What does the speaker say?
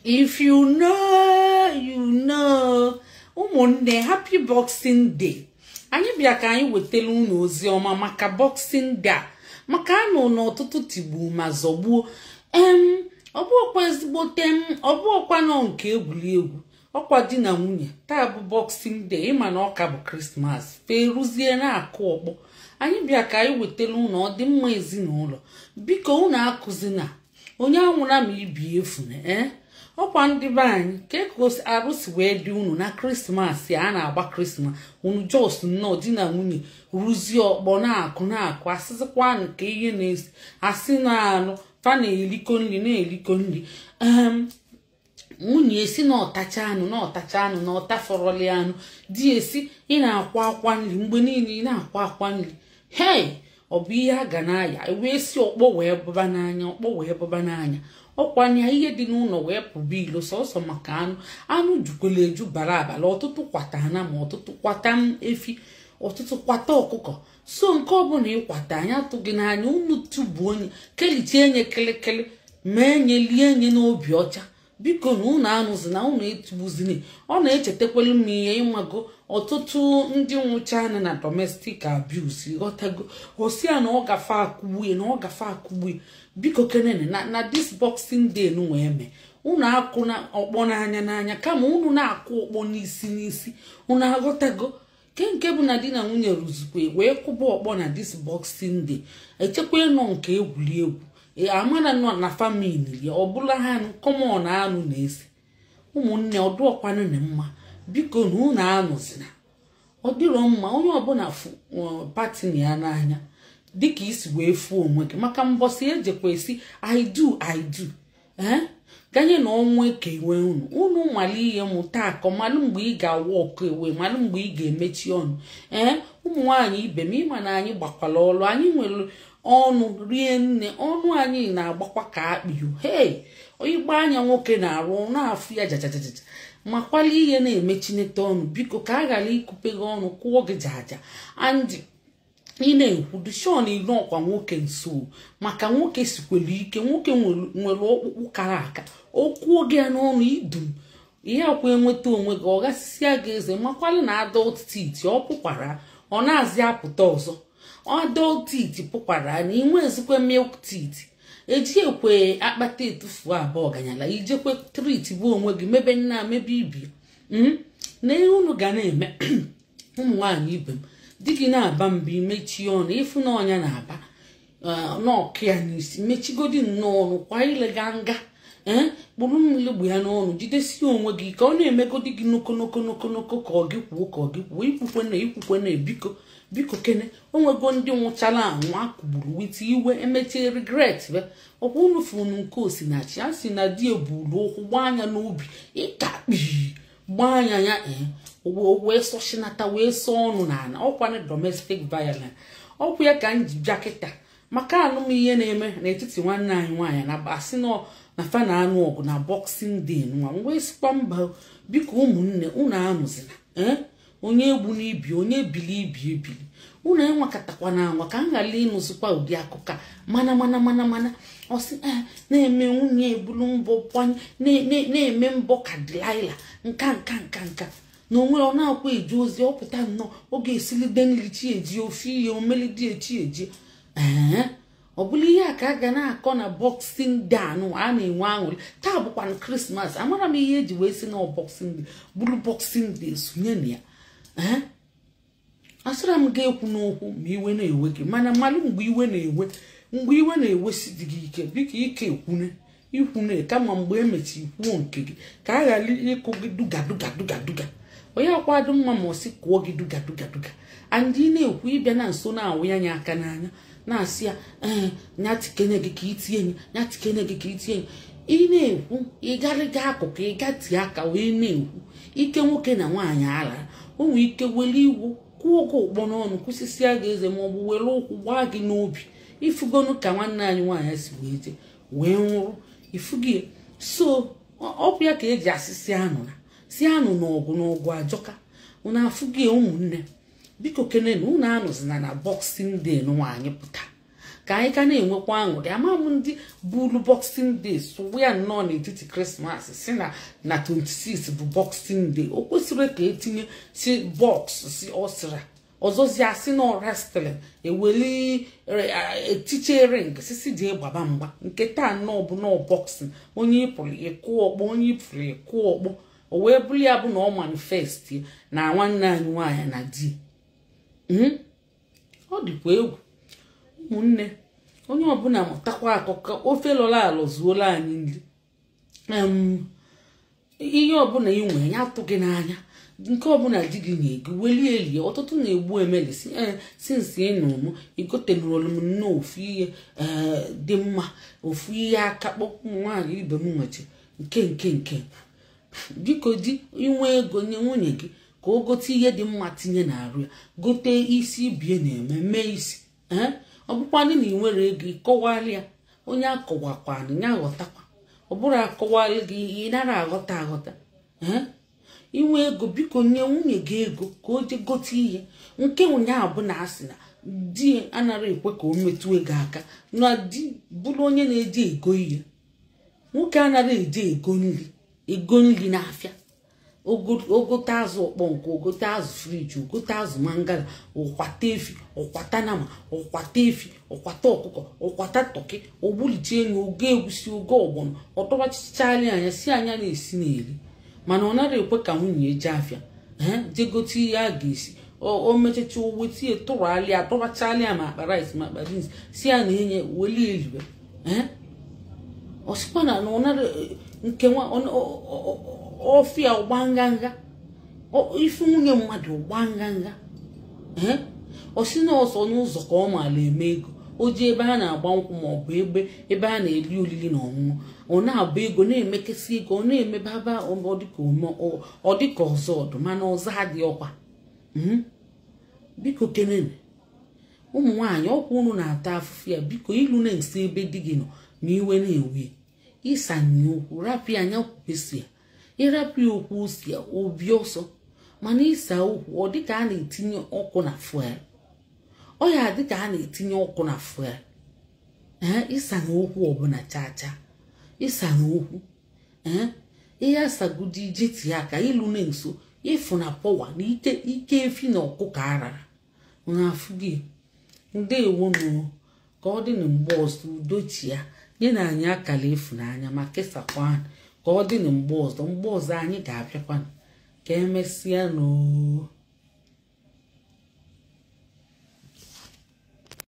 If you know, you know. Ụmụnne, happy Boxing Day. Anyị bịa ka anyị wetara unu ozi ọma maka Boxing Day a, maka anụ na ọtụtụ tigbu ma zọgbuo. Ọ bụghịkwa ezigbote m, ọ bụghịkwa nọ nke egwuregwu. Ọkwa di na nwunye taa bụ Boxing Day, ịma na ọka bụ Krismas, feruzie na-akụ ọkpọ. Anyị bịa ka anyị wetara unu ọdịmma ezinụlọ. Biko unu akụzina onye anwụra ma ibi efune. Ọkwa ndị be anyị ka arụsi wee dị unu na Krismas a na-agba Krismas, unu jos nnọọ di na nwunye rụzie ọkpọ na-akụ na-akụ, asịzikwa nke ihe na-esi asị na anụ fa na-eliko nri na-eliko nri. Nwunye esi na ọtacha anụ na ọtacha anụ na ọtafọrọli anụ, di esi ị na-akwa akwa nri mgbe niile, ị na-akwa akwa nri. Hei, ọ bụ ihe a ga na-aya wee si ọkpọ wee bụba n'anya, ọkpọ wee bụba n'anya. Ọkwanye ihe dị n'ụlọ wee pụba ilo sọsọ maka anụ. Anụ jukwara eju bara abalị, ọtụtụ kwata ana ma ọtụtụ kwata efi, ọtụtụ kwata ọkụkọ. So nke ọbụla ịkwata anya atụghị n'anya, unu tụbu onye kelichie nye kịlịkịlị mee nye lie nye n'obi ọcha. Biko na unu anụzina, unu etugbuzina. Ọ na-echetakwelu m ihe ịmago ọtụtụ ndị nwụcha na domestic abuse, ghọtago osi ya na ọ gafe akụgbue na ọ gafe akụgbue. Biko kenene na this Boxing Day nu wee mee unu akụ na ọkpọ n'anya n'anya, kama unu na-akụ ọkpọ n'isi n'isi. Unu aghọtago ke nke bụ na di na nwunye rụzikwe wee kwụba ọkpọ na this Boxing Day, echekwa ịnọ nke egwuregwu amana nọ na famili ya ọbụla ha common anụ na-ese. Ụmụnne, ọdụọkwanụ na mma. Biko na unu anụzina, ọ dịrọ mma. Onye ọbụla partner ya n'anya dịka isi wee fuo onwe gị, maka mbọsị ejekwa esi "I do, I do." Ee, ganye na ọnwụ ekewe unu. Unu mmalụ ihe, mụta akọ, malụ mgbe ị ga-awa ọkụ ewe, malụ mgbe ị ga-emechi ọnụ. Ee, ụmụ nwaanyị ibe m, ịma na anyị gbakwala ọlụ, anyị nwere ọnụ rie nne, ọnụ anyị na-agbakwa ka akpị. Hei, ịgba anya nwoke na-arụ na-afụ ya jajajaja. Makwala ihe na-emechinete ọnụ, biko, ka a ghara ikupe gị ọnụ kụọ gị jaja. Andị ị na-ekwu dushon ilu ọkwa nwoke nso, maka nwoke sikwere ike, nwoke nwere ọkpụkpụ kara aka. Okwuo gị ya n'ọnụ idum ihe akwa enweta onwe gị, ọ gasịsịa gị eze. Makwala na adult teeth ọ pụkwara, ọ na-azị apụta ọzọ. Adult teeth pụkwara na inwe ezikwe milk teeth eji ekwe akpata etufu abụọ ganyala ijekwe treat bụ onwe gị, mebe nna mebe ibi na ihe unu ga na-eme. Ụmụ nwaanyị ibe m, di gị na-aba mba, imechie ọnụ. Ịfụ na ọnya na-aba n'ọkụ ya n'isi, mechigodi nnọọ ọnụ kwa ilega nga. Ee, kpụrụ mmiri gbu ya n'ọnụ, jidesie onwe gị ka ọ na-emegodi gị noko noko noko noko, ka ọ gị kwuo, ka ọ gị kwuo. Ikwukwe na ikwukwe na biko, biko kene onwego ndị nwụchara anwụ akụgburu with iwe, emechie regret be. Ọkwa unu funu nke osinachi a sị na di ebulu ụkwụ gbaa anya n'obi ịka kpii gbaa anya ya. Ee, wee sọchinata wee sọọ ọnụ n'ala. Ọkwanụ domestic violence, ọkwa ya ka m ji bịa kịta maka alụmihe na-eme n'etiti nwanne anyị nwaanyị na asị na fa na-anụ ọgụ na Boxing Day nwa. M wee sikwa mba, biko ụmụnne, unu anụzina. Ee, onye egbu n'ibi, onye ebili ibi ebili, unu enwekatakwa na anwa ka m ghara ịnụzikwa ụdị akụkọ a. Mana mana mana mana ọsị na-eme nwunye ebulu mbọ kwanye na-eme mbọ ka Delilah nka nka nka nka na onwe ọ na-akwa eji ozi ọpụta nnọọ oge esilide nri chi eji ofe ihe omelidi echi eji. Ee, ọ bụla ihe a ka a ga na-akọ na Boxing Day anụ a na-enwe aṅụrị. Taa bụkwa Krismas. Amara m ihe eji wee si na Boxing Day bụrụ Boxing Day sonye na ya. Ee, asịra m ga-ekwu n'okwu ma iwe na-ewe gị, mana malụ mgbe iwe na-ewe, mgbe iwe na-ewesi dị gị ike, biko ike ekwune ikwune, kama mgbe emechi ikwuo nke gị ka a ghara ịkụ gị duga duga duga duga. Onye akwado mma ma ọ sị kụọ gị duga duga duga. Andị ị na-ekwu ịbịa na nso na-awụ ya anya aka n'anya na-asị ya, ee, nya tikene gị ka itinye nya tikene gị ka itinye. Ị na-ekwu ịgarịga akụkụ ịgatie aka wee na-ekwu ike nwoke na nwaanyị ara o nwee ike were iwu kwụọ gị ụkpọ n'ọnụ, kwụsịsịa gị eze, maọbụ were ụkwụ gbaa gị n'obi. Ifugonu ka nwanne anyị nwaanyị si wee jee wee nwụrụ ifugi. So ọ bụ ya ka eji asị si anụ na si anụ n'ọgụ n'ọgụ ajọka. Unu afụgi ụmụnne, biko kene na unu anụzina na Boxing Day nwaanyị pụta. Ka anyị ka na-enwekwa aṅụrị. Ama m ndị buru Boxing Day sụwa ya nnọọ n'etiti Krismas, si na 26 bụ Boxing Day. O kwesịrị ka etinye si box si ọsịra ọzọzi, asị na wrestling eweli etiche ring sisi ji gbaba mgba. Nke taa nnọọ bụ nọọ boxing. Onye ịpụrụ ịkụ ọkpọ, onye ịpụrụ ịkụ ọkpọ. O wee bụrụ ya bụ na ọ manifest na nwanne anyị nwaanyị na di. Ọ dịkwa egwu, ụmụnne. Onye ọbụla mụtakwa akụkọ ofe lọrọ alọ zuola anyị nri. Ihe ọbụla ị nwere ya atụ gị n'anya. Nke ọbụla di gị na-ego, welie elie. Ọtụtụ na-egbu emelisi ee since ị nụ m, igotenụrụ m nnọọ ofu ihe ee dị mma, ofu ihe akakpọ ụmụ nwaanyị ibe m nwechi nke. Biko di, inwe ego, nye nwunye gị ka o gote ihe dị mma tinye n'arụ ya. Gote isi bie na-eme mee isi. Ee, ọ bụkwanụ na ị nwere ego, ịkọwalị ya. Onye akọwakwanụ ya aghọtakwa. Ọ bụrụ akọwalị gị, ị nara aghọta aghọta. Ee, inwe ego, biko nye nwunye gị ego ka o jee gote ihe. Nke ụnyaahụ bụ na asị na di anara ekwe ka o metụ ego aka, na di bụrụ onye na-eji ego ihe. Nwoke anara eji ego nri, ego nri n'afịa. Ogote azụ ọkpọ nke, ogote azụ fridge, ogote azụ mangala, ụkwata efi, ụkwata nama, ụkwata efi, ụkwata ọkụkọ, ụkwata turkey, ogbuliche enyi, ogo egusi, ogo ọgbọnọ, ọtọbachichalị anya si anya na-esi na-eri. Mana ọ nara ekwe ka nwunye eje afịa ee jee gote ihe a ga-esi. O mechacha, owetie tụrụalịa, atọbachalịa ma akpa rice ma akpa beans, si ya na enye welie eliwe. Ee, ọ sịkwa na ọ nara nke nwa ọfịa ọgba nganga ife nwunye mmadụ ọgba nganga. Ee, ọ sị na ọsọ n'ụzọ ka ọ maara eme ego. O ji ebe a na-agba nkwụ ma ọ bụ ebe a na-eli olili na ọṅụṅụ, ọ na-agba ego, na-emekasị ego, ọ na-emebaba ọ dịka ọzọ ọdụ, mana ọzọ adịghị ọkwa. Biko kenene, ụmụ nwaanyị, ọkwa unu na-ata afụfụ ya. Biko, ilu na-esi ebe di gị nọ ma iwe na-ewe ịsanye okwu, rapụ ya anya kwupesi ya. Ịrapụ ya okwu si ya obi ọsọ, mana ịsa okwu, ọ dịka a na-etinye ọkụ na fuel. Ọ ya dịka a na-etinye ọkụ na fuel. Ee, ịsa na okwu ọbụla chaa chaa, ịsa na okwu, ee, ihe asagodi ije tie aka ilu na nso ịfụ na pọwa na ike ike efi na ọkụkọ arara na afụ gị. Ndewonu, ka ọ dị na mgbe ọzọ. Udochi ya nye na anyị akara ịfụnanya ma kesakwa, ka ọ dị na mgbe ọzọ. Mgbe ọzọ anyị ga-abịakwa. Ka emesịa n'oo.